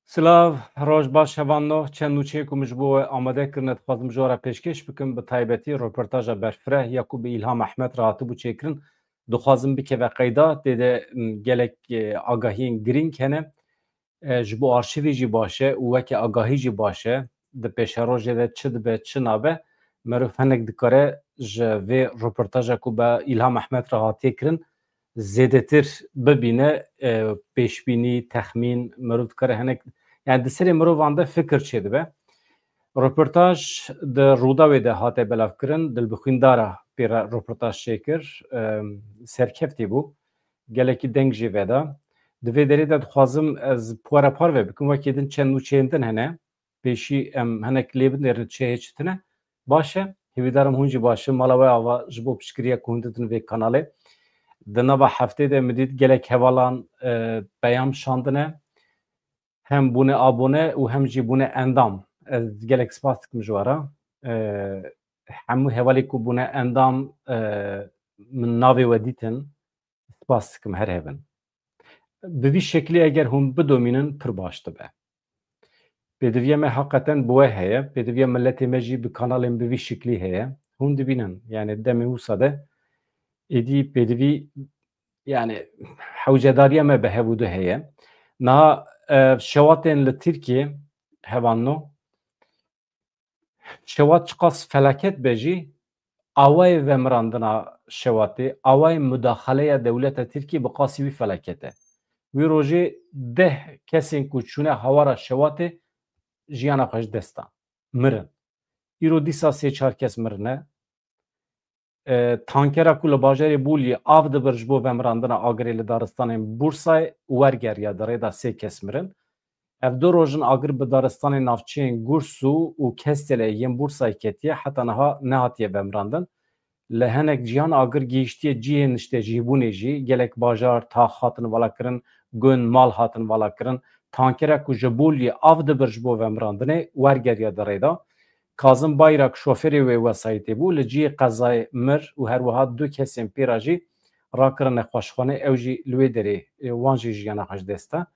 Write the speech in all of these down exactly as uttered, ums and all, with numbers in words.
Silav, roj baş hevanno. Çend nûçeyê ku min ji bo we amade kirine, dixwazim ji we re pêşkêş bikim, bi taybetî roportaja berfireh ya ku bi Îlham Ehmed re hatibû çêkirin. Dixwazim bikeve qeyda, tê de, m, gelek, e, agahiyên girîng hene. E, ji bo arşîvê jî baş e û weke agahî jî baş e. Di pêşerojê de çi dibe, çi nabe, merov hinek dikare ji vê roportaja ku bi Îlham Ehmed re hatiye kirin, zêdetir bibîne, e, pêşbînî, texmîn, mirov dikare hinek, yani di serê mirovan de fikir çêdibe. Roportaj di Rûdawê de hate belavkirin, dilbixwîndara pê re roportaj çêkir, e, serkeftî bû. Gelekî deng jê veda. Di vê derê de dixwazim ez puwara parve bikim, wekî din çend nûçeyên din hene. Pêşî em hinek lê binêrin çi heye çi tune. Baş e, hêvîdarim hûn jî baş in. Mala we ava ji bo piştgiriya ku hûn didin vê kanalê. Di nava heftê de min dît gelek hevalan, e, peyam şandine. Hem bûne abone û hem jî bûne endam. Ez gelek spas dikim ji we re. E, hemû hevalê ku bûne endam, e, min navê we dîtin. Spas dikim her hevin. Bi vî şeklî eger hûn bidomînin pir baş dibe. Pêdiviya me heqeten bi we heye, pêdiviya miletê me jî bi kanalên bi vî şeklî heye. Hûn dibînin, yani demê wisa de êdî pêdivî, yani hewcedariya me bi hev û du heye. Niha, e, şewatên li Tirkiyê hevanno, şewat çiqas felaket be jî, awayê vemirandina şewatê, awayê mudaxaleya dewleta Tirkiyê bi qasî wî felaket e. Wî rojê deh kesên ku çûne hawara şewatê jiyana xwe ji dest dan, mirin. Îro dîsa sê çar kes mirine. E, tankera ku li bajarê Bûlî av dibir ji bo vemirandina agirê li daristanên Bûrsayê wergeriya, di rê de sê kes mirin. Ev du roj in agir bi daristanên navçeyên Gursu û Kestelê yên Bûrsayê ketiye, heta niha nehatiye vemirandin. Li hinek ciyan agir gihîştiye cihê niştecihbûnê jî, gelek bajar, tax hatin valakirin, gund, mal hatin valakirin. Tankera ku ji Bûlî av dibir ji bo vemirandinê wergeriya di rê de. Kazim Bayrak şofêrê wê wesayîtê bû, li cihê qezayê mir û her wiha du kesên pê re jî rakirin nexweşxanê, ew jî li wê derê, e, wan jî jiyana xwe ji dest da.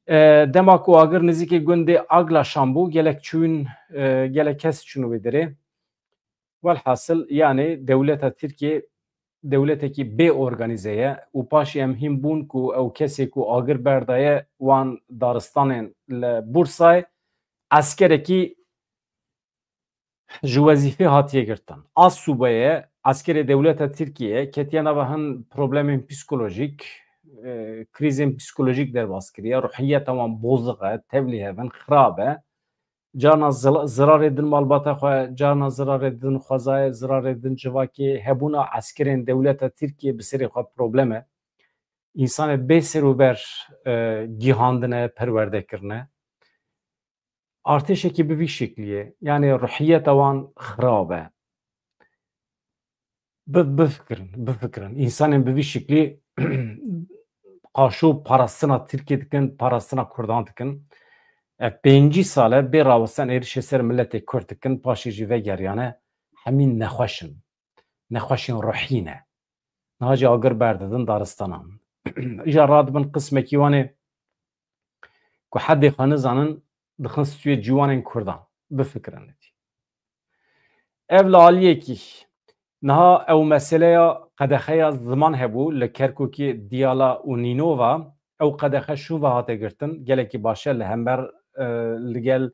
E, dema ku agir nizîkê gundê Aglaşan bû, gelek çûn, e, gelek kes çûn wê derê. Welhasil, yani dewleta Tirkiyê dewletekî bê organîze ye û paşê em hîn bûn ku ew kesê ku agir berdaye wan daristanên li Bûrsayê, eskerekî ji wezîfê hatiye girtin. A sûbeye, eskerê dewleta Tirkiyê ketiye nava hin problemên psîkolojîk, e, krîzên psîkolojîk derbas kiriye, ruhiyeta wan boziq e, tevlî hev in, xirab e. Carna zil-, zirarê din malbata xwe, carna zirarê din xwezayê, zirarê din civakê, hebûna eskerên dewleta Tirkiyê bi serê xwe problem e. Însanê bê ser û ber, e, gihandine, perwerde kirine. Artêşekî bi vî şeklî ye. Yani ruhiyeta wan xirab e. Bi-, bifikirin, bifikirin. Însanên bi vî şeklî qaşo parastina Tirkiyê dikin, parastina Kurdan dikin. Ev pêncî sal e bê rawestan êrişê ser miletê Kurd dikin, paşê jî vegeriyane, hemî nexweş in. Nexweşên ruhî ne. Niha jî agir berdidin daristanan. Îja radibin qismekî wan ê ku hedê xwe nizanin, dixin stûyê ciwanên Kurdan. Bifikirin li vî. Ev li aliyekî, niha ew meseleya qedexeya ziman hebû li Kerkûkê, Diyala û Nînova, ew qedexe şûn ve hate girtin, gelekî baş e li hember, e, li gel,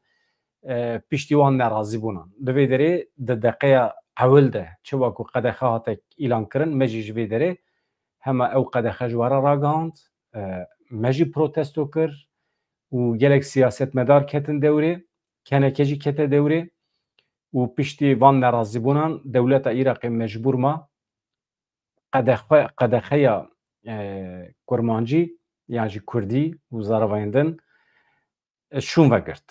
e, piştî wan nerazîbûnan. Di vê derê di deqeya ewil de, çawa ku qedexe hate îlankirin, me jî ji vê derê hema ew qedexe ji we re ragihand, e, me jî protesto kir û gelek siyasetmedar ketin dewrê, K N K jî kete dewrê û piştî van nerazîbûnan dewleta Iraqê mecbûr ma qedexe-, qedexeya, e, kurmancî yan jî kurdî û zaravayên din, e, şûn vegirt.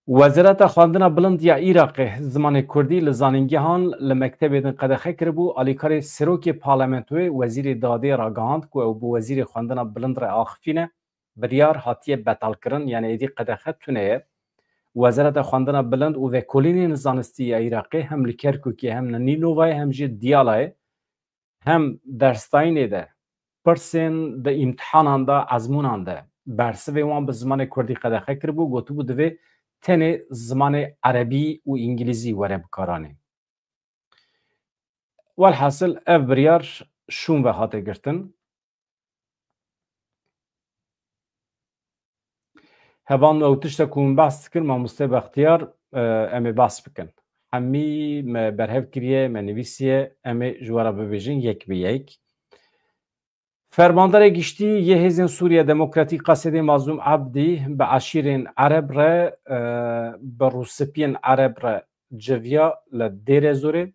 Wezareta Xwendina Bilind ya Iraqê zimanê kurdî li zanîngehan, li mektebê din qedexe kiribû, alîkarê serokê parlamentoyê, wezîrê dadê ragihand ku ew bi wezîrê xwendina bilind re axifîne, biryar hatiye betalkirin, yani êdî qedexe tune ye. Wezareta Xwendina Bilind û Vekolînên Zanistî ya Iraqê hem li Kerkûkê, hem li Nînovayê, hem jî Diyalayê, hem dersdayînê de, pirsên di îmtihanan de, ezmûnan de, bersivê wan bi zimanê kurdî qedexe kiribû, gotibû divê tenê zimanê erebî û îngilîzî were bikaranîn. Welhasil ev biryar şûn ve hate girtin. Hevan ew tişte ku min behs dikir, mamoste Bextiyar, e, em ê behs bikin. Hemî me berhev kiriye, me nivîsiye, em ê ji we re bibêjin yek bi yek. Fermandarê giştî yê Hêzên Sûriya Demokratîk Qesedê Mazlûm Abdî bi eşîrên Ereb re, e, bi rûspiyên Ereb re civiya li Dêrezorê.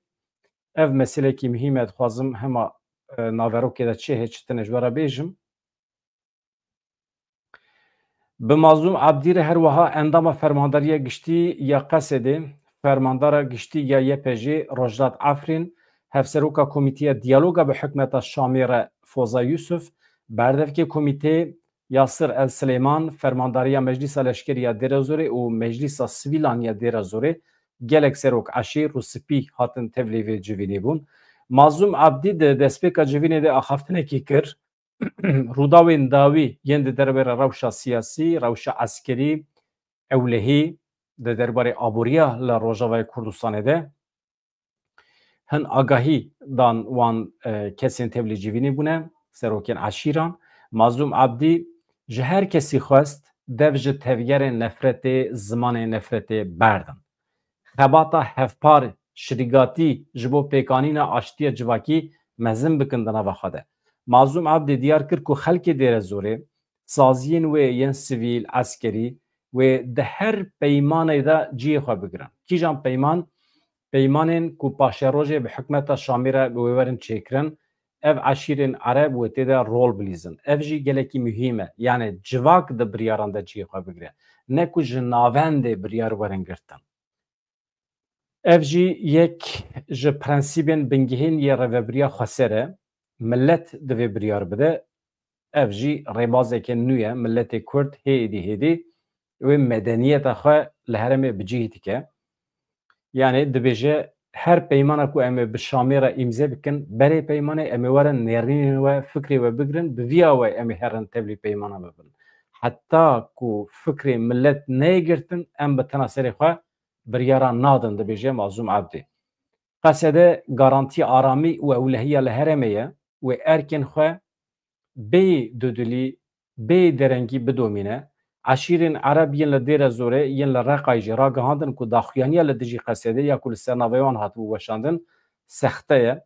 Ev meselekî muhîm e, dixwazim hema, e, naverokê de çi hê çi tune ji we re bêjim. Bi Mazlûm Abdî re her wiha endama Fermandariya Giştî ya Qesedê, Fermandara Giştî ya Y P G Rojdat Efrîn, Hevseroka Komîteya Diyaloga bi Hikûmeta Şamê re Foza Yusuf, Berdevkê Komîteyê Yasir El Silêman, Fermandariya Meclîsa Leşkerî ya Dêrezorê û Meclîsa Sivîlan ya Dêrezorê, gelek serok, eşîr û spî hatin tevlî vê civînê bûn. Mazlûm Abdî di destpêka civînê de axaftinekî kir. Rûdawên dawî yên di derbarê rewşa siyasî, rewşa eskerî, ewlehî, di derbarê aboriya li Rojavayê Kurdistanê de hin agahî dan wan, e, kesên tevlî civînê bûne, serokên eşîran. Mazlûm Abdî ji her kesî xwest dev ji tevgerên nefretê, zimanê nefretê berdin. Xebata hevpar, şirîgatî ji bo pêkanîna aştiya civakî mezin bikin di nava xwe de. Mazlûm Abdî diyar kir ku xelkê Dêrezorê, saziyên wê yên sivîl, eskerî, wê di her peymanê de cihê xwe bigirin. Kîjan peyman? Peymanên ku paşerojê bi hikûmeta Şamê re bi wê werin çêkirin, ev eşîrên Ereb wê tê de rol bilîzin. Ev jî gelekî muhîm e. Yanê civak di biryaran de cihê xwe bigire. Ne ku ji navendê biryar werin girtin. Ev jî yek ji prensîbên bingehîn yê rêvebiriya xweser e. Milet divê biryar bide. Ev jî rêbazeke nû ye. Miletê Kurd hê êdî hêdî wê medeniyeta xwe li herêmê bi cih dike. Yanê dibêje, her peymana ku em ê bi Şamê re îmze bikin, berê peymanê em ê werin nêrînên we, fikrê we bigirin, bi viya we em ê herin tevlî peymana me bin. Heta ku fikrê milet neyê girtin, em bi tena serê xwe biryara nadin, dibêje Mazlûm Abdî. Qesede garantiya aramî û ewlehiya li herêmê ye, wê erkên xwe bê dudilî, bê derengî bidomîne. Eşîrên Ereb yên li Dêrezorê, yên li Reqayê jî ragihandin ku daxuyaniya li dijî Qesedê ya ku li ser navê wan hatibû weşandin, sexte ye.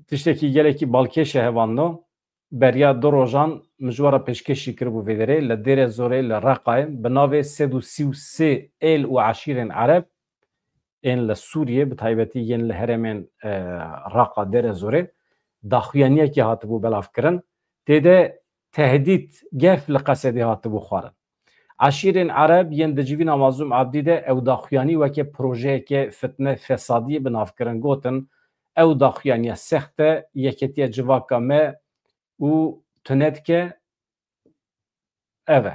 Tiştekî gelekî balkêş e hevalno. Beriya du rojan min ji we re pêşkêşî kiribû vê derê, li Dêrezorê, li Reqayê, bi navê sed û sî û sê êl û eşîrên Ereb ên li Sûriyê, bi taybetî yên li herêmên, e, Reqa, Dêrezorê, daxuyaniyekê hatibû belavkirin. Tê de tehdît, gef li Qesedê hatibû xwarin. Eşîrên Ereb yên di civîna Mazlûm Abdî de ew daxuyanî weke projeyeke fitne, fesadiyê bi nav kirin, gotin, ew daxuyaniya sext e, yeketiya civaka me û tune dike, ev e.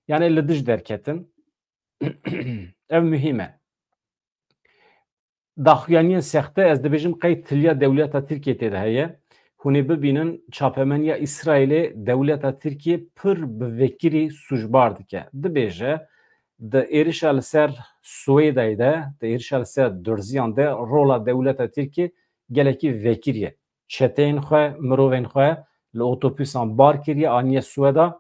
Yanê li dij derketin. Ev muhîm e. Daxuyaniyên sexte, ez dibêjim qey tiliya dewleta Tirkiyê tê de heye. Hûn ê bibînin, çapemeniya Îsraîlê dewleta Tirkiyê pir bi vekirî sûcbar dike. Dibêje, di êrişa li ser Swêdayê de, di êrişa li ser Durziyan de rola dewleta Tirkiyê gelekî vekirî ye. Çeteyên xwe, mirovên xwe li otobûsan bar kiriye, aniye Swêda,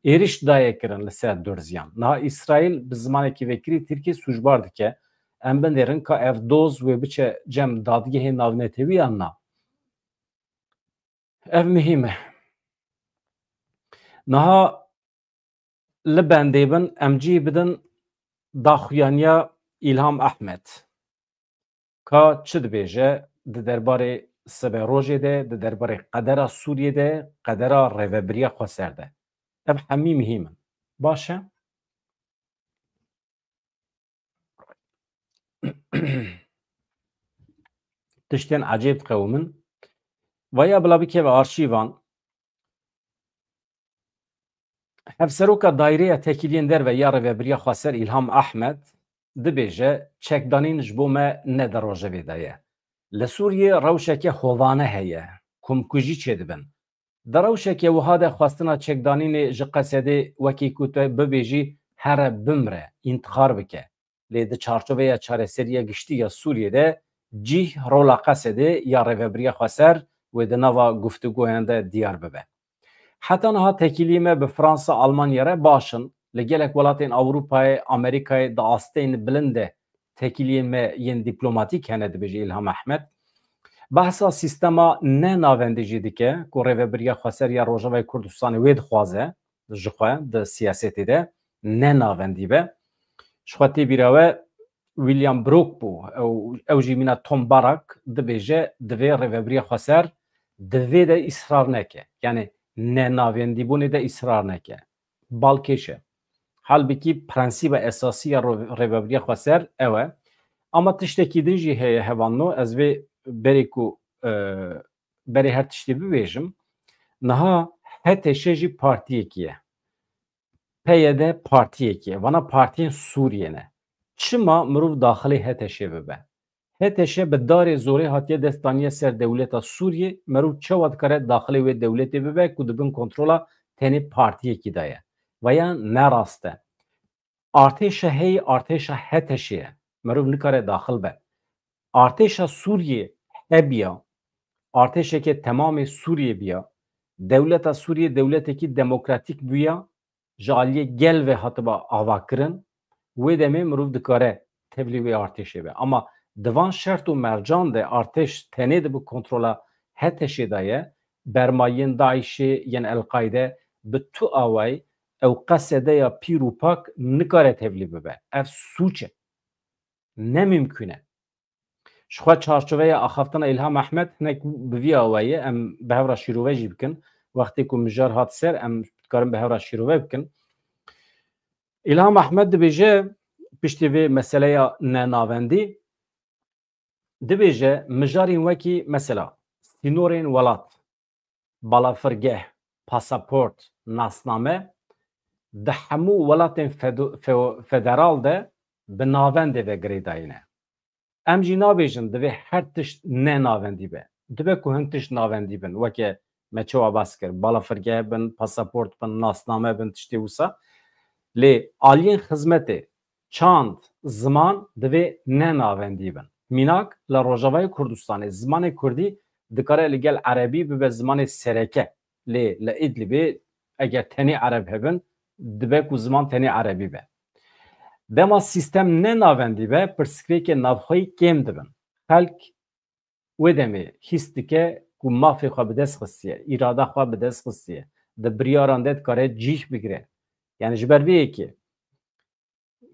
êriş daye kirin li ser Durziyan. Niha Îsraîl bi zimanekî vekirî Tirkiyê sûcbar dike. Em binêrin ka ev doz wê biçe cem dadgehê navnetewî yan na? Ev muhîm e. Niha li bendê bin, em cî bidin daxuyaniya Îlham Ehmed. Ka çi dibêje di derbarê siberojê de, di derbarê qedera Sûriyê de, qedera rêvebiriya xweser de? Ev hemî muhîm in. Baş e? Tiştên ecêb diqewimin. Vaya bila bikeve arşîvan. Hevseroka Daîreya Tekîliyên Derve ya Rêvebiriya Xweser Îlham Ehmed dibêje, çekdanîn ji bo me ne di rojevê de ye. Li Sûriyê rewşeke hovane heye, komkujî çêdibin. Di rewşeke wiha de xwestina çekdanînê ji Qesedê wekî ku tu bibêjî here bimre, întixar bike. Lê di çarçoveya çareseriya giştî ya Sûriyê de cîh rola Qesedê ya Rêvebiriya Xweser wê di nava guftûgoyan de diyar bibe. Heta niha tekîliyê me bi Fransa, Almanya re baş in. Li gelek welatên Ewropayê, Amerîkayê di asteyên bilind de tekîliyên me yên dîplomatîk hene, dibêje Îlham Ehmed. Behsa sîstema ne navendî jî dike ku Rêvebiriya Xweser ya Rojavayê Kurdistanê wê dixwaze, ji xwe di siyasetê de ne navendî be. Ji xwe tê bîra we William Brooke bû. Ew, ew jî mîna Tom Barak dibêje, divê Rêvebiriya Xweser di vê de îsrar neke. Yani nenavendîbûnê de îsrar neke. Balkêş e. Halbikî prensîba esasî ya ro-, Rêvebiriya Xweser ew e. Ama tiştekî din jî heye hevalno, ez vê berê ku, e, berê her tiştî bibêjim. Niha H T Ş jî partiyekî ye. P Y D partiyekî ye. Vana partiyên Sûriyê ne. Çima mirov daxilê H T Şê bibe? H T Ş bi darê zorê hatiye destdaniye ser dewleta Sûriyê, mirov çawa dikare daxilê wê dewletê bibe ku di bin kontrola tenê partiyekî de ye? Veya ne rast e? Artêşa heyî artêşa H T Şê ye. Mirov nikare daxil be. Artêşa Sûriyê hebiya, artêşeke temamê Sûriyê biya, dewleta Sûriyê dewletekî demokratîk bûya, ji aliyê gel ve hatiba avakirin, wê demê mirov dikare tevlî wê artêşê be. Ama di van şert û mercan de artêş tenê di bi kontrola H T Şê de ye, bermayiyên DAIŞê yên El-Qaide bi tu awayî ew Qesedeya pîr û pak nikare tevlî bibe. Ev sûc e. Ne mimkûn e. Ji xwe çarçoveya axaftina Îlham Ehmed hinek bi vî awayî ye. Em bi hev re şîrove jî bikin. Wextê ku mijar hat ser, em dikarin bi hev re şîrove bikin. Îlham Ehmed dibêje, piştî vê meseleya nenavendî, dibêje, mijarên wekî mesela sînorên welat, balafirgeh, pasaport, nasname di hemû welatên fedo-, feo-, federal de bi navendê ve girêdayî ne. Em jî nabêjin divê her tişt ne navendî be. Dibe ku hin tişt navendî bin, weke me çawa bas kir, balafirgeh bin, pasaport bin, nasname bin, tiştê wisa. Lê aliyên xizmetê, çand, ziman divê ne navendî bin. Mînak, li Rojavayê Kurdistanê zimanê kurdî dikare li gel erebî bibe zimanê sereke. Lê li Idlibê eger tenê ereb hebin, dibe ku ziman tenê erebî be. Dema sîstem ne navendî be, pirsgirêkê navxweyî kêm dibin. Xelk wê demê hîs dike ku mafê xwe bi dest xistiye, îrada xwe bi dest xistiye, di biryaran de dikare cîh bigire. Yani ji ber vê yekê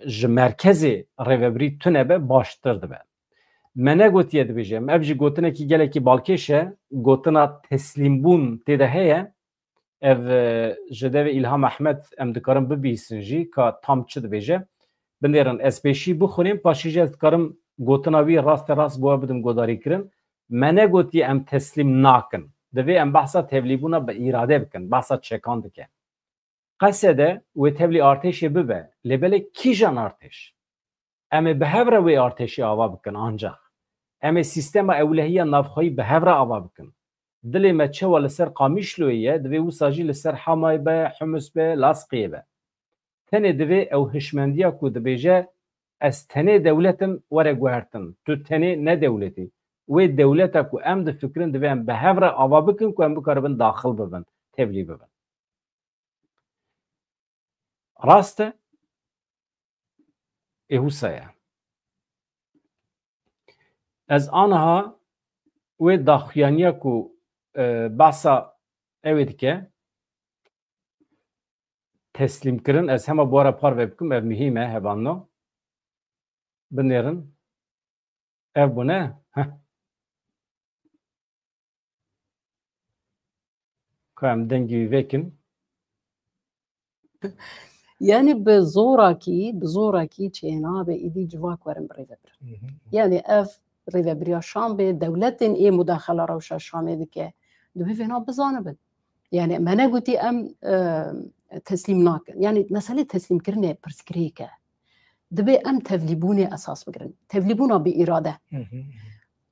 ji merkezê rêvebirî tune be, baştir dibe. Me negotiye dibêje, em ev jî gotinekî gelekî balkêş e, gotina teslîmbûn tê de heye. Ev, e, ji devê Îlham Ehmed em dikarin bibihîsin jî ka tam çi dibêje. Binêrin ez pêşî bixwînim, paşî jî ez dikarim gotina wî raste rast bo we bidim guhdarîkirin. Me negotiye em teslîm nakin. Divê em behsa tevlîbûna bi îrade bikin, behsa çekan dike. Qesede wê tevlî artêşê bibe, lê belê kîjan artêş? Em ê bi hev re wê artêşê ava bikin ancax. Em ê sîstema ewlehiya navxweyî bi hev re ava bikin. Dilê me çewa li ser Qamîşloyê ye, divê wisa jî li ser Hamayê be, Humus be, Lasqiyê be. Tenê divê ew hişmendiya ku dibêje, ez tenê dewlet im, were guhertin. Tu tenê ne dewletî. Wê dewleta ku em difikirin divê em bi hev re ava bikin ku em bikaribin daxil bibin, tevlî bibin. Rast e? Ê wisa ye. Ez aniha wê daxuyaniya ku, e, behsa ew ê dike, teslîmkirin, ez hema bi we re parve bikim, ev muhîm e, hevalno. Binêrin. Ev bûne. Heh. Ka em dengê wî vekin. Yani bi zorakî, bi zorakî çênabe êdî civak werin bi rêvebirin. Hı hı. Yani ev rêvebiriya Şam be, dewletên ê mudaxela rewşa Şamê dike. Divê vêna bizanibin. Yani me negotî em, e, teslîm nakin. Yani meselê teslîmkirinê pirsgirêk e. Divê em tevlîbûnê esas bigirin. Tevlîbûna bi îrade. Hı hı hı.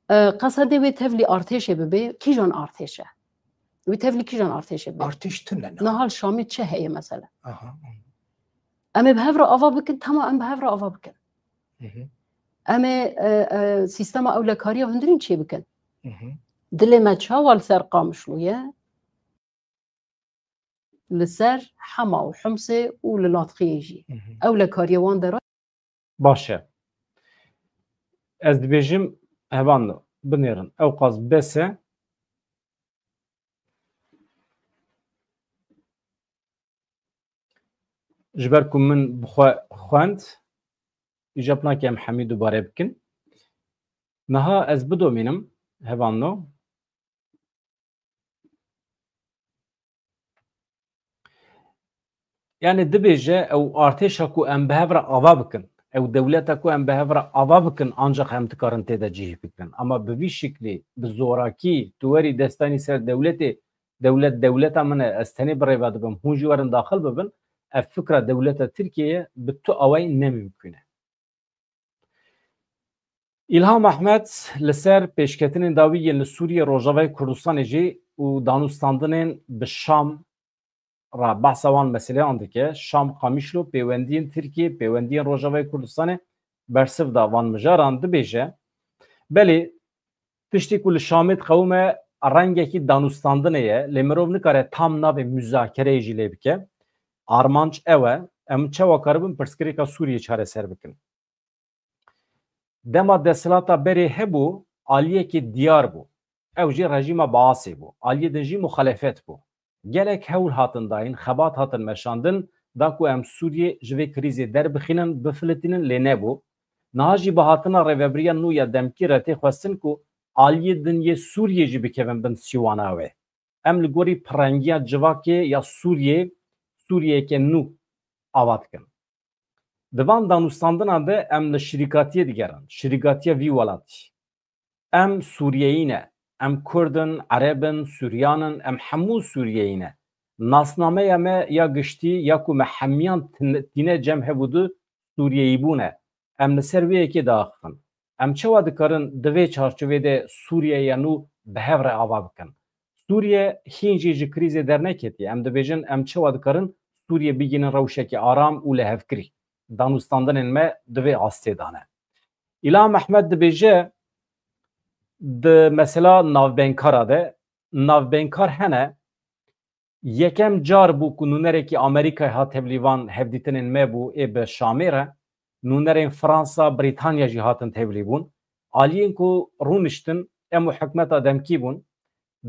E, Qesedê wê tevlî artêşê bibe, kîjan artêş e? Wî tevlî kîjan artêşê bê? Artêş tune ne. Niha li Şamê çi heye mesela? Aha. Em ê bi hev re ava bikin, tamam, em bi hev re ava bikin. Hı hı. Em ê e, e, sîstema ewlekariya hundirîn çê bikin. Hı hı. Dilê me çawa li ser Qamişlo ye? Li ser Hema û Humsê û li Latxiyê jî. Hı hı. Ewlekariya wan dera. Baş e. Ez dibêjim, hevan binêrin. Ew qas bes e. Ji ber ku min bi xwe xwend, îja pinakê em hemî dubare bikin. Niha ez bidomînim, hevanno. Yani dibêje ew artêşa ku em bi hev re ava bikin, ew dewleta ku em bi hev re ava bikin, ancaq em dikarin tê de cihî bikin. Ama bi vî şiklî, bi zorakî, tu werî destanî ser dewletê, dewlet dewleta min e, ez tenê birêve dibim, hûn jî werin daxil bibin, ev fikra dewleta Tirkiyeyê bi tu awayî ne mimkûn e. Îlham Ehmed li ser pêşketinên dawî yên li Sûriyê, Rojavayê Kurdistanê jî û danûstandinên bi Şam re behsa wan meseleyan dike. Şam, Qamişlo, pêwendiyên Tirkiyê, pêwendiyên Rojavayê Kurdistanê bersiv da van mijaran, dibêje, belê, tiştê ku li Şamê diqewime rengekî danûstandinê ye, lê mirov nikare tam navê muzakereyê jî lê bike. Armanc ew e, em çawa karibin pirsgirêka Sûriyê çareser bikin. Dema desthilata berê hebû, aliyekê diyar bû. Ew jî rejîma Baasê bû. Aliyê din jî muxalefet bû. Gelek hewl hatin dayîn, xebat hatin meşandin, da ku em Sûriyê ji vê krîzê derbixînin, bifilitînin, lê nebû. Niha jî bi hatina rêvebiriya nû ya demkî re tê xwestin ku aliyê din yê Sûriyê jî bikevin bin sîwana wê. Em li gorî pirengiya civakê ya Sûriyê, Sûriyeyeke nû ava dikin. Di van danûstandinan de em li şirîkatiyê digerin, şirîkatiya vî welatî. Em Sûriyeyî ne, em Kurd in, Ereb in, Suryan in, em hemû Sûriyeyî ne. Nasnameya me ya giştî ya ku me hemiyan tin-, tîne cem hev û du Sûriyeyîbûn e. Em li ser wê yekê diaxivin. Em çawa dikarin di vê çarçovê de Sûriyeya nû bi hev re ava bikin? Sûriye hîn jî ji krîzê derneketiye. Em dibêjin, em çawa dikarin Sûriye bigihînin rewşekî aram û lihevkirî? Danûstandinên me di vê astê de ne. Îlham Ehmed dibêje, di mesela navbeynkara de, navbeynkar hene, yekem car bû ku nûnerekî Amerîkayê hat tevlî van hevdîtinên me bû ê bi Şamê re. Nûnerên Fransa, Brîtanya jî hatin tevlî bûn. Aliyên ku rûniştin, em û hikûmeta demkî bûn.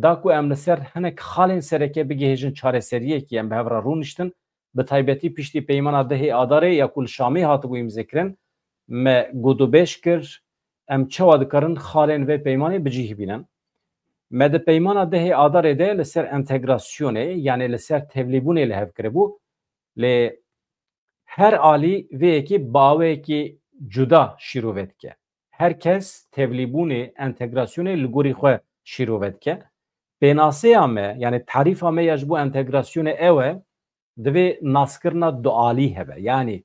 Da ku em li ser hinek xalên sereke bigihêjin çareseriyekî, em bi hev re rûniştin. Bi taybetî piştî peymana dehê Adarê ya ku li Şamê hatibû îmzekirin, me gotûbêj kir, em çawa dikarin xalên vê peymanê bi cih bînin. Me di peymana dehê Adarê de li ser entegrasyonê, yanê li ser tevlîbûnê li hev kiribû, lê her alî vê yekê bi awayekî cuda şîrove dike. Her kes tevlîbûnê, entegrasyonê li gorî xwe şîrove dike. Pênaseya me, yanê tarîfa me ya ji bo entegrasyonê ew e, divê naskirina dualî hebe. Yanî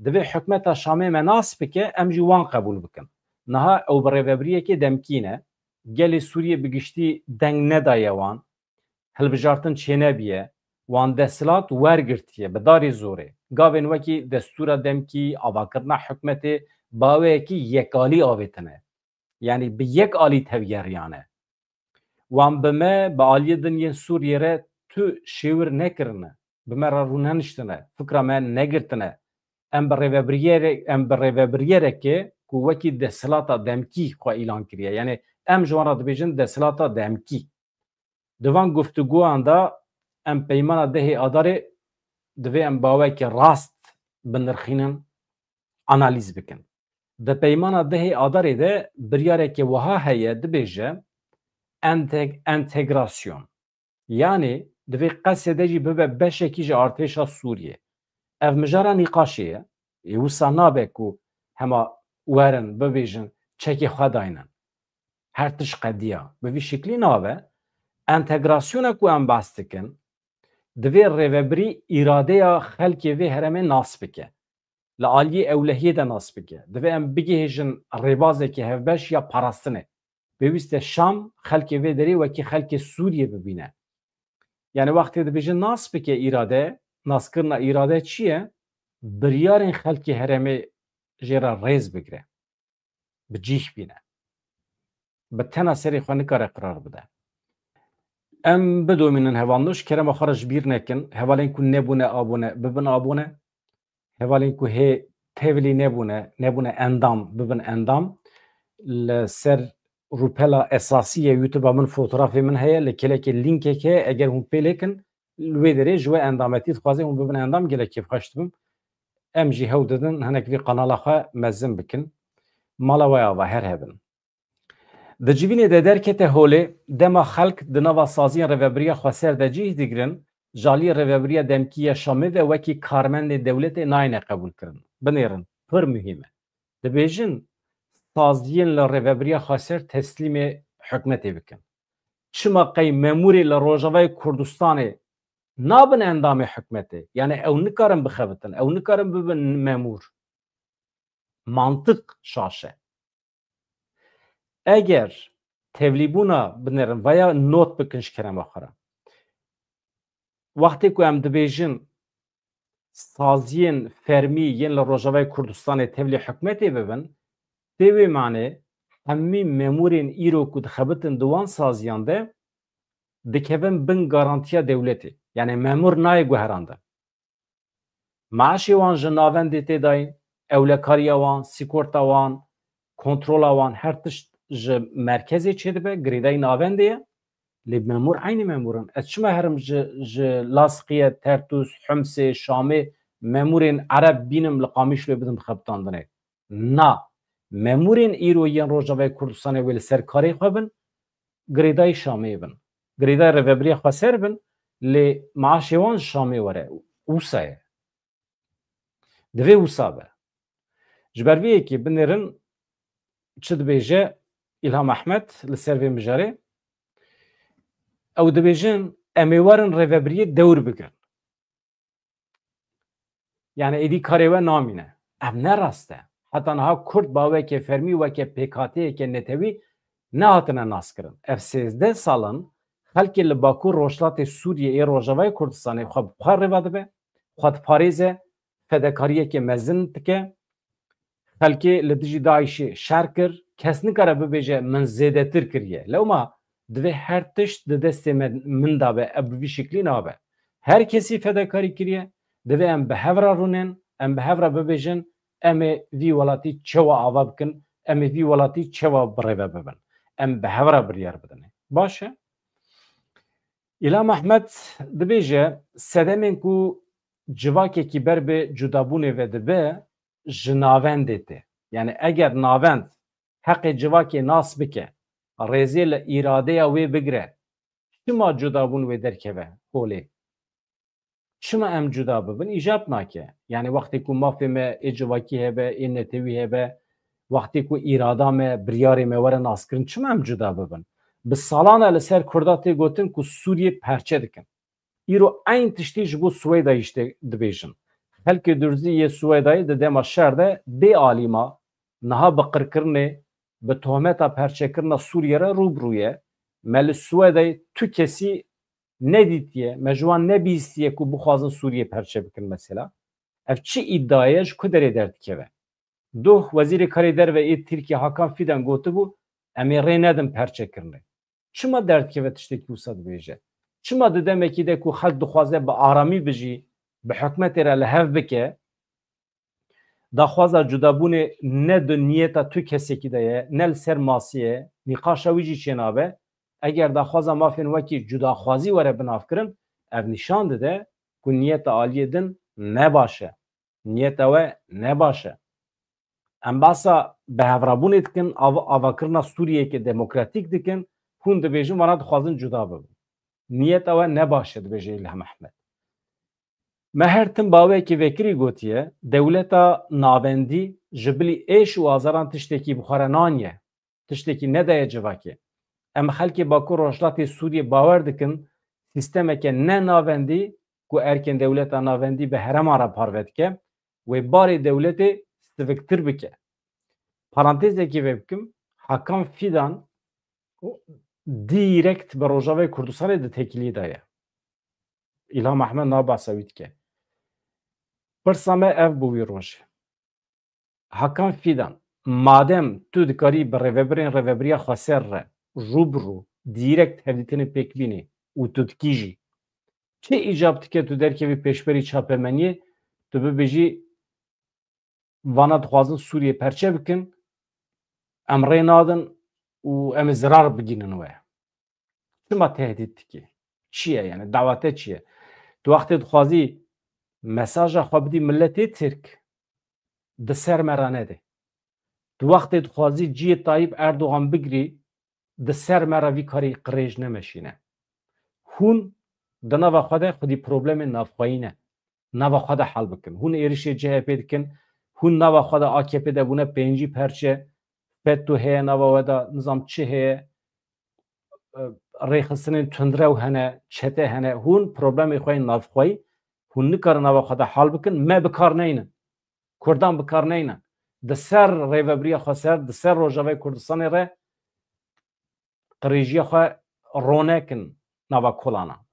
divê hikûmeta Şamê me nas bike, em jî wan qebûl bikin. Niha ew bi rêvebiriyekê demkî ne. Gelê Sûriyê bi giştî deng nedaye wan. Hilbijartin çênebiye. Wan desthilat wergirtiye bi darê zorê. Gavên wekî destûra demkî, avakirina hikûmetê, baweyekî yekalî avêtine. Yanî bi yek alî tevgeriyane. Wan bi me, bi aliyê din yên Sûriyê re tu şêwir nekirine. Bi me re rûneniştine. Fikra me negirtine. Em bi rêvebiriyere-, em bi rêvebiriyerekê ku wekî desthilata demkî xwe îlan kiriye. Yanî em ji wan re dibêjin desthilata demkî. Di van guftûgoyan de em peymana dehê Adarê divê em bawekî rast binirxînin, analîz bikin. Di peymana dehê Adarê de biryareke wiha heye, dibêje enteg-, entegrasyon. Yanî divê Qesede jî bibe beşekî ji artêşa Sûriyê. Ev mijara nîqaşê ye. Ê wisa nabe ku hema werin bibêjin çekê xwe daynin. Her tişt qediya. Bi vî şiklî nabe. Entegrasyona ku em behs dikin, divê rêvebirî îradeya xelkê vê herêmê nas bike. Li aliyê ewlehiyê de nas bike. Divê em bigihêjin rêbazekî hevbeş ya parastinê. Pêwîst e Şam xelkê vê derê wekî xelkê Sûriyê bibîne. Yani wextê dibêjin nas bike îrade, naskirina îrade çi ye? Biryarên xelkê herêmê jê re rêz bigire. Bi cîh bîne. Bi tena serê xwe nikare qirar bide. Em bidomînin hevalno, ji kerema xwe re ji bîr nekin. Hevalên ku nebûne abone, bibin abone. Hevalên ku hê tevlî nebûne, nebûne endam, bibin endam. Li ser rûpela esasî ye YouTube-a min, fotografê min heye, li kelekê lînkek heye, eger hûn pê lêkin, li wê derê ji we endametî dixwaze hûn bibin endam, gelek kêfxweş dibim. Em jî hewl didin hinek vî kanala xwe mezin bikin. Mala we ava, her hebin. Di civînê de derkete holê, dema xelk di nava saziyên Rêvebiriya Xweser de cih digirin, ji aliyê Rêvebiriya Demkî ya Şamê ve wekî karmendên dewletê nayêne qebûlkirin. Binêrin, pir muhîm e. Dibêjin, saziyên li Rêvebiriya Xweser teslîmê hikûmetê bikin. Çima qey memûrê li Rojavayê Kurdistanê nabin endamê hikûmetê? Yani ew nikarin bixebitin, ew nikarin bibin memûr. Mantiq şaş e. Eger tevlîbûna, binêrin, vaya not bikin ji kerema xwe re. Wextê ku em dibêjin saziyên fermî yên li Rojavayê Kurdistanê tevlî hikûmetê bibin, tê wê manê hemî memûrên îro ku dixebitin di wan saziyan de dikevin bin garantiya dewletê. Yani memûr nayê guherandin. Maaşê wan ji navendê tê dayîn, ewlekariya wan, sîkorta wan, kontrola wan, her tişt ji merkezê çêdibe, girêdayî navendê ye. Lê memûr eynî memûr in. Ez çima herim ji, ji Lasiqiye, Tertûs, Humsê, Şamê memûrên ereb bînim li Qamîşloyê bidim xebitandinê? Na. Memûrên îro yên Rojavayê Kurdistanê wê li ser karê xwe bin, girêdayî Şamê bin. Girêdayî Rêvebiriya Xweser bin, lê maaşê wan ji Şamê were. Wisa ye. Divê wisa be. Ji ber vê yekê binêrin çi dibêje Îlham Ehmed li ser vê mijarê? Ew dibêjin, em ê werin rêvebiriyê dewr bigirin. Yani êdî karê we namîne. Ev ne rast e. Heta niha Kurd bi aweke fermî weke pêkhateyeke netewî nehatine naskirin. Ev sêzdeh sal in xelkê li Bakur Rojhilatê Sûriyê ê Rojavayê Kurdistanê xwe bi xwe rêva dibe, xwe diparêze, fedekariyeke mezin dike. Xelkê li dijî DAIŞê şer kir. Kes nikare bibêje, min zêdetir kiriye. Lewma divê her tişt di destê me, min de be, ev bi vî şiklî nabe. Her kesî fedekarî kiriye. Divê em bi hev re rûnên, em bi hev re bibêjin, em ê vî welatî çewa ava bikin, em ê vî welatî çewa birêve bibin. Em bi hev re biryar bidin. Baş e. Îlham Ehmed dibêje, sedemên ku civakekî ber bi cudabûnê ve dibe, ji navendê tê. Yani eger navend heqê civakê nas bike, rêzê li îradeya wê bigire, çima cudabûn wê derkeve holê? Çima em cuda bibin? Îcab nake. Yani wextê ku mafê me ê civakî hebe, ê netewî hebe, wextê ku îrada me, biryarê me were naskirin, çima em cuda bibin? Bi salan e li ser Kurda tê gotin ku Sûriyê perçe dikin. Îro eyn tiştî ji bo Swêdayê jî dibêjin. Xelkê Durzî yê Swêdayê di dema şer de bê alî ma, niha bi qirkirinê, bi tohmeta perçekirina Sûriyê re rû bi rû ye. Me li Swêdayê tu kesî nedîtiye, me ji wan nebihîstiye ku bixwazin Sûriyê perçe bikin mesela. Ev çi îdia ye, ji ku derê derdikeve? Doh Wezîrê Karê Derve ê Tirkiyê Hakan Fidan gotibû, em ê rê nedin perçekirinê. Çima derdikeve tiştekî wisa dibêje? Çima di demekî de ku xelk dixwaze bi aramî bijî, bi hikûmetê re li hev bike, daxwaza cudabûnê ne di niyeta tu kesekî de ye, ne li ser masî ye, nîqaşa wî jî çênabe. Eger daxwaza mafên wekî cudaxwazî were binavkirin, ev nîşan dide ku niyeta aliyê din ne baş e. Niyeta we ne baş e. Em behsa bihevrabûnê dikin, av-, avakirina Sûriyeyeke demokratîk dikin, hûn dibêjin vana dixwazin cuda bibin. Niyeta we ne baş e, dibêje Îlham Ehmed. Me her tim bi awayekî vekirî gotiye, dewleta navendî ji bilî êş û azaran tiştekî bi xwe re naniye. Tiştekî nedaye civakê. Em xelkê Bakur Rojhilatê Sûriyê bawer dikin, sîstemeke ne navendî ku erkên dewleta navendî bi hereman re parve dike, wê barê dewletê siviktir bike. Parantezekê vê bikim, Hakan Fidan direkt bi Rojavayê Kurdistanê di têkiliyê de ye. Îlham Ehmed na behsa wî dike. Pirsa me ev bû wî rojê. Hakan Fidan, madem tu dikarî bi rêvebirên Rêvebiriya Xweser re rû bi rû, dîrekt hevdîtinê pêk bînî û tu dikî jî, çi îcab dike tu derkevî pêşberî çapemeniyê, tu bibêjî, vana dixwazin Sûriyê perçe bikin, em rê nadin û em ê zirar bigînin we. Çima tehdît dikî? Çi ye yani? Dawete çi ye? Tu wextê dixwazî mesaja xwe bidî miletê Tirk, di ser me re nedê. Tu wextê dixwazî cihê Tayyip Erdogan bigirî, di ser me re vî karî qirêj nemeşîne. Hûn di nava xwe de xwedî problemên navxweyî ne. Nava xwe de hal bikin. Hûn êrişê C H P dikin, hûn nava xwe de A K P de bûne pêncî perçe, FETÖ heye nava we de, nizam çi heye, e, rêxistinên tundrew hene, çete hene. Hûn problemê xwe yên navxweyî, hûn nikarin nava xwe de hal bikin, me bi kar neynin. Kurdan bi kar neynin. Di ser rêvebiriya Xweser, di ser Rojavayê Kurdistanê re qirêjiya xwe ronekin nava kolana.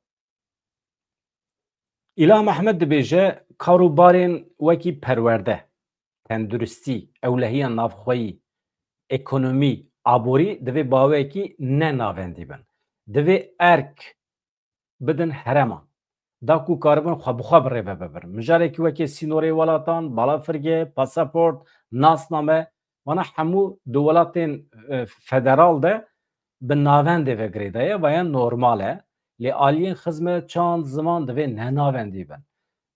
Îlham Ehmed dibêje, kar û barên wekî perwerde, tenduristî, ewlehiya navxweyî, ekonomî, aborî divê baweyekî ne navendî bin. Divê erk bidin hereman. Da ku karibin xwe bi xwe bi rêve bibin. Mijarekî wekê sînorê welatan, balafirge, pasaport, nasname, vana hemû di welatên, e, federal de bi navendê ve girêdaye, vaya normal e. Lê aliyên xizmet, çand, ziman divê ne navendî bin.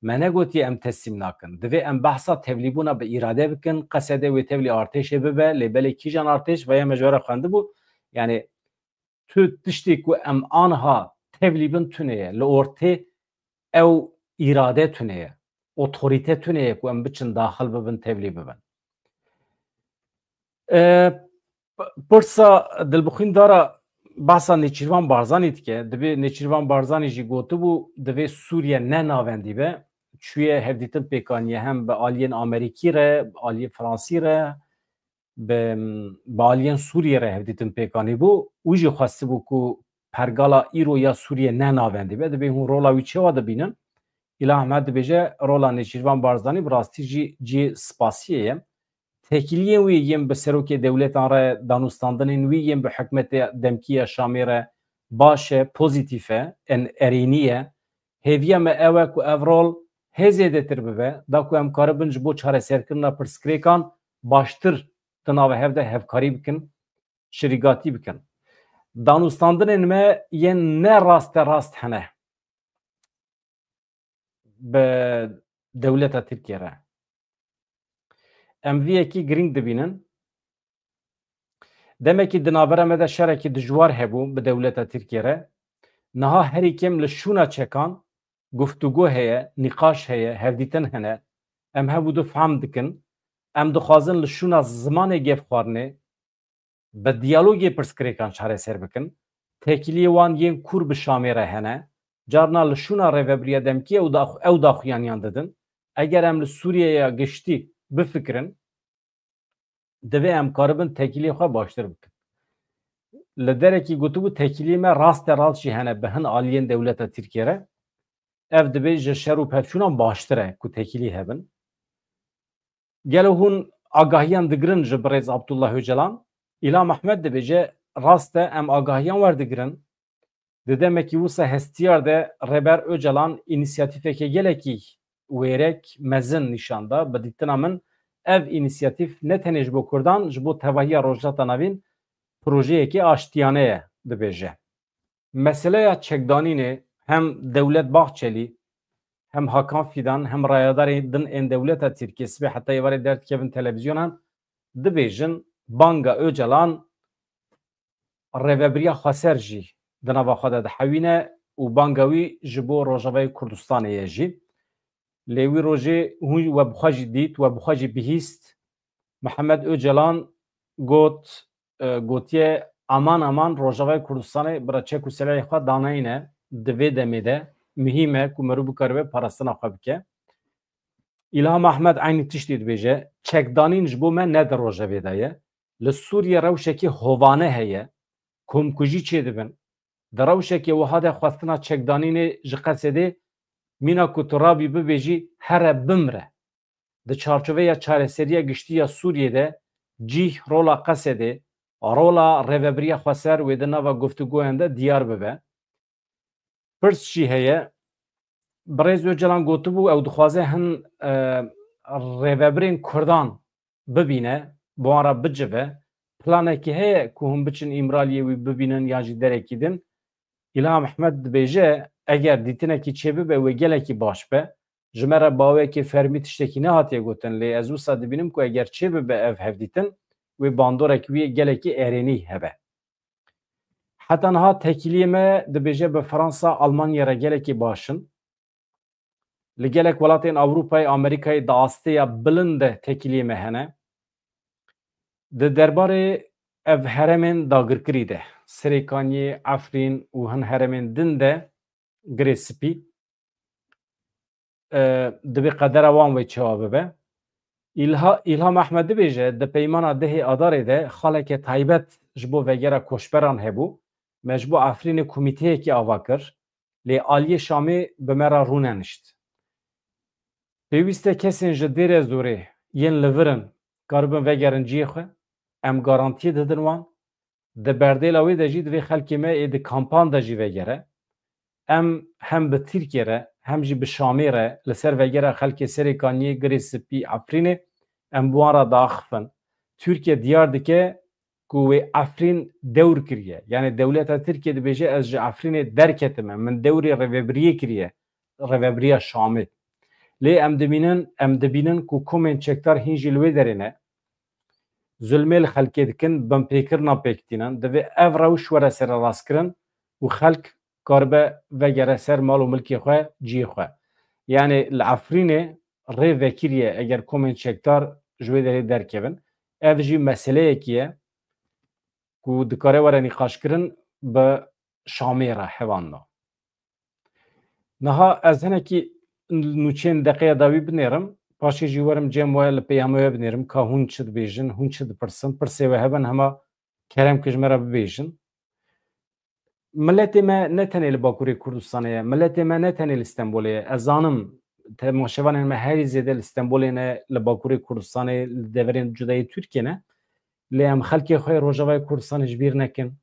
Me negotiye em teslîm nakin. Divê em behsa tevlîbûna bi îrade bikin. Qesede wê tevlî artêşê bibe, lê belê kîjan artêş, vaya me ji we re xwendibû. Yani tu tiştê ku em anha tevlî bin tune ye. Li ortê ew îrade tune ye. Otorîte tune ye ku em biçin daxil bibin, tevlî bibin. E, p-, pirsa dilbixwîndara behsa Nêçîrvan Barzanî dike. Dibê Nêçîrvan Barzanî jî gotibû, divê Sûriye ne navendî be. Çûye hevdîtin pêk aniye hem bi aliyên Amerîkî re, bi aliyên Fransî re, bi, bi aliyên Sûriyê re hevdîtin pêk anîbû. Wî jî xwestibû ku pergala îro ya Sûriyê ne navendî be. Dibê hûn rola wî çawa dibînin? Îlham Ehmed dibêje, rola Nêçîrvan Barzanî bi rastî jî cihê spasiyê ye. Têkiliyên wî yên bi serokê dewletan re, danûstandinên wî yên bi hikûmetê demkî ya Şamê re baş e, pozîtîf e, en erênî ye. Hêviya me ew e ku ev rol hê zêdetir bibe, da ku em karibin ji bo çareserkirina pirsgirêkan baştir di nava hev de hevkarî bikin, şirîgatî bikin. Danûstandinên me yên ne raste rast hene bi dewleta Tirkiyê re. Em vî yekî girîng dibînin. Demekî di navbera me de şerekî dijwar hebû bi dewleta Tirkiyê re. Niha herî kêm li şûna çekan guftûgo heye, nîqaş heye, hevdîtin hene. Em hev û du fehm dikin. Em dixwazin li şûna zimanê gefxwarinê, bi diyalogê pirsgirêkan çareser bikin. Têkiliyê wan yên kûr bi Şamê re hene. Carna li şûna rêvebiriya demkî ew dax-, ew daxuyaniyan didin. Eger em li Sûriyeya giştî bifikirin, divê em karibin têkiliyê xwe baştir bikin. Li derekî gotibû, têkiliyê me raste rast jî hene bi hin aliyên dewleta Tirkiyê re. Ev dibê ji şer û pevçûnan baştir e ku têkilî hebin. Gelo hûn agahiyan digirin ji birêz Abdullah Ocalan? Îlham Ehmed dibêje, rast e, em agahiyan werdigirin. Di demekî wisa hestiyar de Rêber Ocalan înîsiyatîfeke gelekî wêrek, mezin nîşan da. Bi dîtina min ev înîsiyatîf ne tenê ji bo Kurdan, ji bo tevahiya Rojhilata Navîn projeyekê aştiyane ye, dibêje. Meseleya çekdanînê hem Dewlet Bahçelî, hem Hakan Fidan, hem rayedarên din ên dewleta Tirkiyê sibê heta êvarê derdikevin televîzyonan, dibêjin banga Ocalan rêvebiriya xweser jî di nava xwe de dihewîne û banga wî ji bo Rojavayê Kurdistanê ye jî. Lê wî rojê hûn we bi xwe jî dît, we bi xwe jî bihîst. Mihemed Ocalan got, e, gotiye, aman aman Rojavayê Kurdistanê bira çek û silehê xwe daneyne, di vê demê de muhîm e ku merû bikaribe parastina xwe bike. Îlham Ehmed eynî tiştî dibêje, çekdanîn ji bo me ne di rojevê de ye. Li Sûriyê rewşekî hovane heye, komkujî çêdibin. Di rewşekê wiha de xwestina çekdanînê ji Mîna ku tu rabî bibêjî here bimre. Di çarçoveya çareseriya giştî ya Sûriyê de cîh rola Qesedê, rola rêvebiriya xweser wê di nava guftûgoyan de diyar bibe. Pirs jî heye. Birêz Ocalan gotibû ew dixwaze hin, e, rêvebirên Kurdan bibîne, bi wan re bicive. Planekî heye ku hûn biçin Îmraliyê wî bibînin yan jî derekî din. Îlham Ehmed dibêje, eger dîtinekî çêbibe wê gelekî baş be. Ji me re bi awayekî fermî tiştekî nehatiye gotin, lê ez wisa dibînim ku eger çêbibe ev hevdîtin, wê bandorek wî gelekî erênî hebe. Heta niha tekîliyê me dibêje bi Fransa, Almanyê re gelekî baş in. Li gelek welatên Ewropayê, Amerîkayê di asteya bilind de tekîliyê me hene. Di derbarê ev heremên dagirkirî de, Serêkaniyê, Efrîn û hin heremên din de Girê Spî, e, divê qedera wan wê çawa bibe. Îlha-, Îlham Ehmed dibêje, di peymana dehê Adarê de xaleke taybet ji bo vegera koçberan hebû. Me ji bo Efrînê komîteyekî ava kir, lê aliyê Şamê bi me re rûnenişt. Pêwîst e kesên ji Dêrezorê yên li vir in karibin vegerin cihê xwe. Em garantiyê didin wan. Di berdêla wê de jî divê xelkê me ê di kampan de jî vegere. Em hem bi Tirkiye re hem jî bi Şamê re li ser vegera xelkê Serêkaniyê, Girê Spî, Efrînê em bi wan re diaxifin. Tirkiye diyar dike ku wê Efrîn dewr kiriye. Yanî dewleta Tirkiye dibêje, ez ji Efrînê derketime, min dewrê rêvebiriyê kiriye, rêvebiriya Şamê. Lê em dibînin, em dibînin ku komên çekdar hîn jî li wê derê ne. Zulmê li xelkê dikin, binpêkirina pêk tînin. Divê ev rewş were sererastkirin û xelk karibe vegere ser mal û milkê xwe, cihê xwe. Yanî li Efrînê rê vekiriye eger komên çekdar ji wê derê derkevin. Ev jî meseleyekî ye ku dikare were nîqaşkirin bi Şamê re hevalno. Niha ez hinekî nûçeyên deqeya dawî binêrim, paşê jî werim cem we li peyama we binêrim, ka hûn çi dibêjin, hûn çi dipirsin, pirsê we hebin hema kerem ki ji me re bibêjin. Miletê me ne tenê li Bakurê Kurdistanê ye, miletê me ne tenê li Stenbolê ye. Ez zanim temaşevanên me herî zêde li Stenbolê ne, li Bakurê Kurdistanê, li deverên cudayê Tirkiyê ne. Lê em xelkê xwe yê Rojavayê Kurdistanê ji bîr nekin.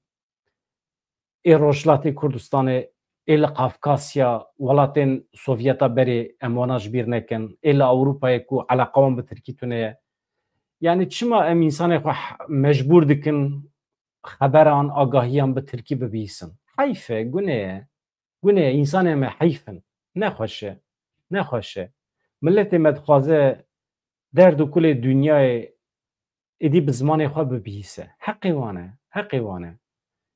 Ê Rojhilatê Kurdistanê, ê li Kafkasya, welatên Sovyeta berê em wana ji bîr nekin. Ê li Ewropayê ku eleqa wan bi Tirkî tune ye. Yanî çima em însanê xwe h-, mecbûr dikin xeberan, agahiyan bi Tirkî bibihîsin? Heyf e, gune ye. Gune ye, însanê me heyf in. Nexweş e. Nexweş e. Miletê me dixwaze derd û kulê dinyayê êdî bi zimanê xwe bibihîse. Heqê wan e. Heqê wan e.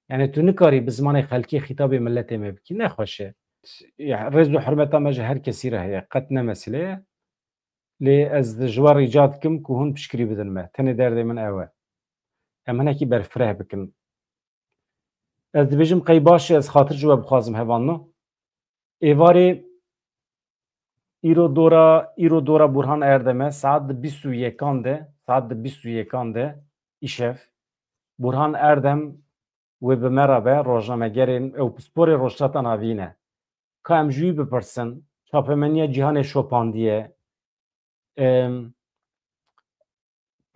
Yanî tu nikarî bi zimanê xelkê xîtabê miletê me bikî. Nexweş e. Ya, rêz û hurmeta me ji her kesî re heye. Qet ne mesele ye. Lê ez ji we rîca dikim ku hûn piştgirî bidin me. Tenê derdê min ew e. Em hinekî berfireh bikin. Ez dibêjim qey baş e, ez xatir ji we bixwazim hevalno. Êvarê îro dora, îro dora Burhan Erdem e, saet di bîst û yekan de, saet di bîst û yekan de îşev Burhan Erdem wê bi me re be, rojnamegerên ew pisporê Rojhilata Navîn e. Ka em ji wî bipirsin, çapemeniya cîhanê şopandiye, em,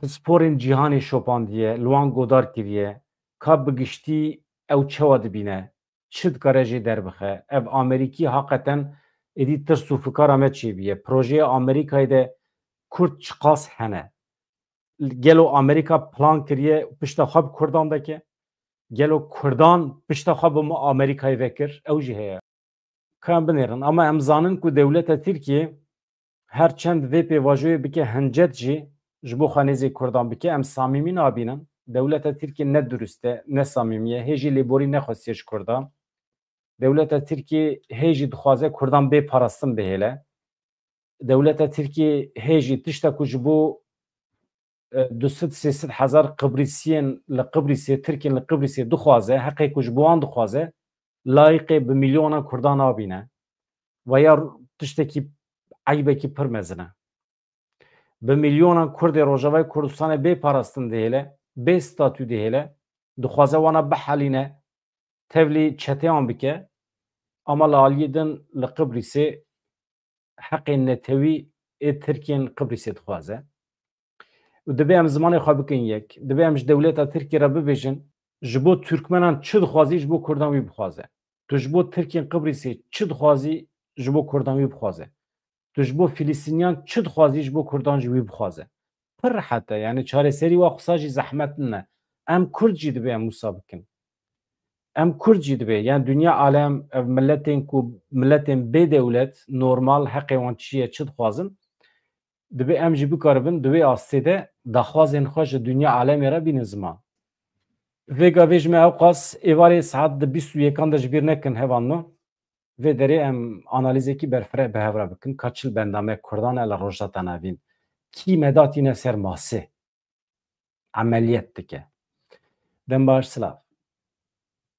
pisporên cîhanê şopandiye, li wan godar kiriye, ka bi giştî ew çawa dibîne, çi dikare jê derbixe. Ev Amerîkî haqeten êdî tirs û fikara me çêbîye. Projeya Amerîkayê de Kurd çiqas hene? Gelo Amerîka plan kiriye pişta xwe bi Kurdan deke? Gelo Kurdan pişta xwe bi Amerîkayê vekir? Ew jî heye. Ka em binêrin. Ama em zanin ku dewleta Tirkiyê her çend vê pêvajoyê bike hincet jî ji bo xwe nêzê Kurdan bike, em samîmî nabînin. Dewleta Tirkiyê ne durust e, ne samîmî ye. Hê jî lêborî nexwestiye ji Kurdan. Dewleta Tirkiyê hê jî dixwaze Kurdan bê parastin bihêle. Dewleta Tirkiyê hê jî tişta ku ji bo, e, du sed sê sed hezar Qibrîsiyên li Qibrîsê, Tirkên li Qibrîsê dixwaze, heqê ku ji bo wan dixwaze, layiqê bi milyonan Kurdan nabîne. Ve ya tiştekî eybekî pir mezin e. Bi milyonan Kurdê Rojavayê Kurdistanê bê parastin dihêle, bê statû dihêle, dixwaze wana bihelîne, tevlî çeteyan bike, ama li aliyê din li Qibrîsê heqên netewî ê Tirkiyên Qibrîsê dixwaze. Û dibe em zimanê xwe bikin yek. Dibe em ji dewleta Tirkiyê re bibêjin, ji bo Tirkmenan çi dixwazî, ji bo Kurdan wî bixwaze. Tu ji bo Tirkiyên Qibrîsê çi dixwazî, ji bo Kurdan wî bixwaze. Tu ji bo Filistîniyan çi dixwazî, ji bo Kurdan jî wî bixwaze. Pir rehet e, yani çareserî wa xwisa jî zehmet nine. Em Kurd jî dibe em wisa bikin. Em Kurd jî dibe, yani dinya alem, ev miletên ku, miletên bê dewlet, normal, heqê wan çi ye, çi dixwazin, dibe em jî bikaribin di wê astê de daxwazên xwe ji dinya alemê re bînin ziman. Vê gavê ji me ewqas êvarê saet di bîst û yekan de ji bîr nekin hevalno. Vê derê em analîzekî berfireh bi hev re bikin. Ka çil benda me Kurdan e li Rojhilata Navîn. Kî me datîne ser masê? Emeliyet dike. Dem baş, silav.